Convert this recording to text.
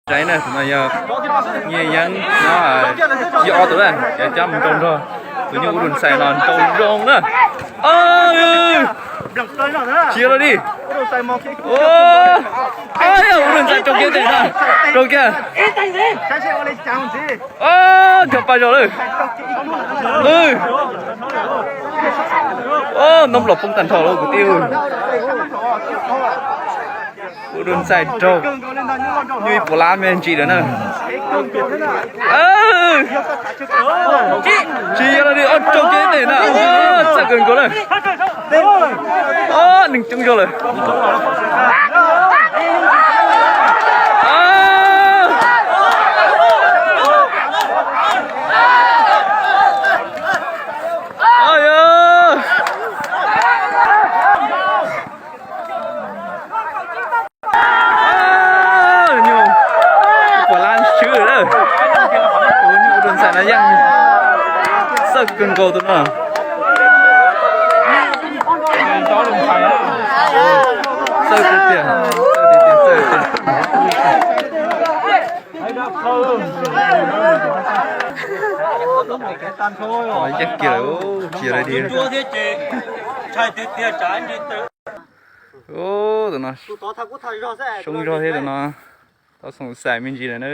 Saib na, tus no yog Nyiaj Yeeb no, yog ob tus na, cov cab mus nrau nrog tus nyuj Ub Dua Ntxhais no nrau zoo na. Tsis yog los li. Ub Dua Ntxhais rau kiag tes na, rau kiag. Cov pa zog lawm. Ntoo los poob tag nrho lawm kwv tij. Ub Dua Ntxhais raug nyuj ib puas lab me ntsis lawm na. Tsis yog los li, ob rau kiag tes na, txawj kawg nkaus na. Neeg coob zog lawm. Nyuj puas lab swb lawm. Tus nyuj Ub Dua Ntxhais no yeej txawj kawg nkaus tus no. Txawj tiag tiag, txawj tiag tiag, txawj tiag. Yeej kiag lawm, tsis yog li. Tus no soob zog thiab tus no. Tau xoom xais me ntsis lawm na.